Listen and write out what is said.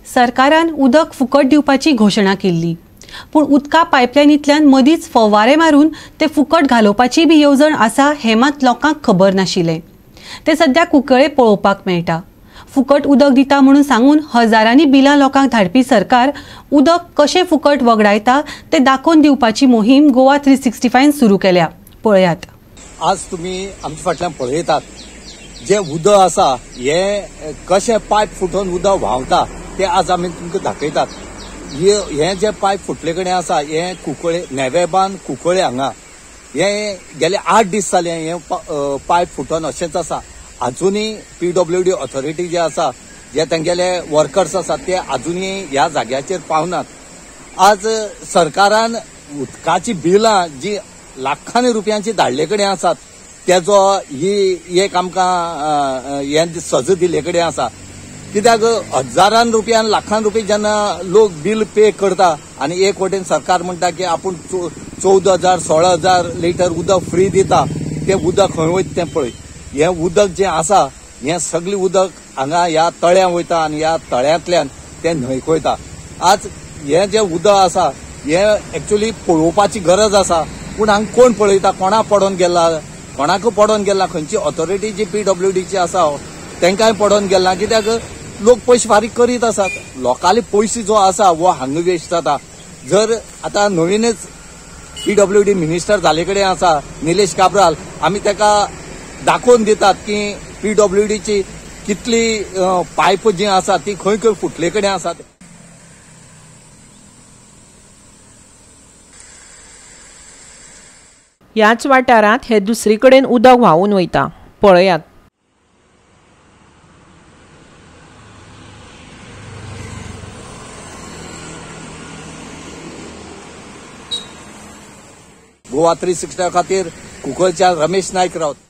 सरकारान उदक फुकट दिवपाची घोशणा केल्ली, पूण उदका पायपलायनींतल्यान मदींच फवारे मारून ते फुकट घालोवपाची बी येवजण आसा हें मात लोकांक खबर नाशिल्लें. ते सद्या कुंकळे पळोवपाक मेळटा. फुकट उदक दिता म्हणून सांगून हजारांनी बिलां लोकांक धाडपी सरकार उदक कशें फुकट वगडायता ते दाखोवन दिवपाची मोहीम गोवा 365 सुरू केल्या. पळयात. आज तुमी आमच्या फाटल्यान पळयतात जे उदक आसा हे कशें पायप फुटून उदक व्हांवता ते आज आमी तुमकां दाखयतात. हे जे पायप फुटले कडेन आसा हे कुंकळे नेवेबान कुंकळे हांगा हे गेले 8 दीस जाले हे पायप फुटून अशेंच आसा. अजुनूय पीडब्ल्यूडी ऑथॉरिटी जे आसा जे तेंगेले वर्कर्स आसात ते अजुनूय ह्या जाग्याचेर पावनात. आज सरकारान उदकाची बिलां जी लाखांनी रुपयांची धाडले कडेन आसात तेजो ही एक आमकां हें सजा दिल्ले कडेन आसा. कित्याक हजारान रुपयान लाखान रुपया जेन्ना लोक बिल पे करता आनी एक वटेन सरकार म्हणटा की आपूण 14,000 16,000 लिटर उदक फ्री दिता, तें उदक खंय वयता तें पळय. हें उदक जें आसा हें सगळें उदक हांगा ह्या तळ्यां वयता आनी ह्या तळ्यांतल्यान तें न्हंयक वयता. आज हें जें उदक आसा हें एक्चुअली पळोवपाची गरज आसा, पूण हांगा कोण पळयता, कोणा पडोन गेला, कोणाकूय पडोन गेला, खंयची ऑथॉरिटी जी पीडब्ल्यूडीची आसा तेंकांय पडोन गेला. कित्याक लोक पयशे फारीक करीत आसात, लोकांले पयशे जो आसा वो हांगा वेस्ट जाता. जर आतां नवीनच पीडब्ल्यूडी मिनिस्टर जाले कडेन आसा निलेश काब्राल, आमी तेका दाखोवन दितात की पीडब्ल्यूडीची कितली पायप जी आसा ती खंय खंय फुटले कडेन आसात. ह्याच वाठारांत हे दुसरे कडेन उदक व्हांवून वयता. पळयात. गोवा 365 खातीर कुंकळच्या रमेश नायक रावत.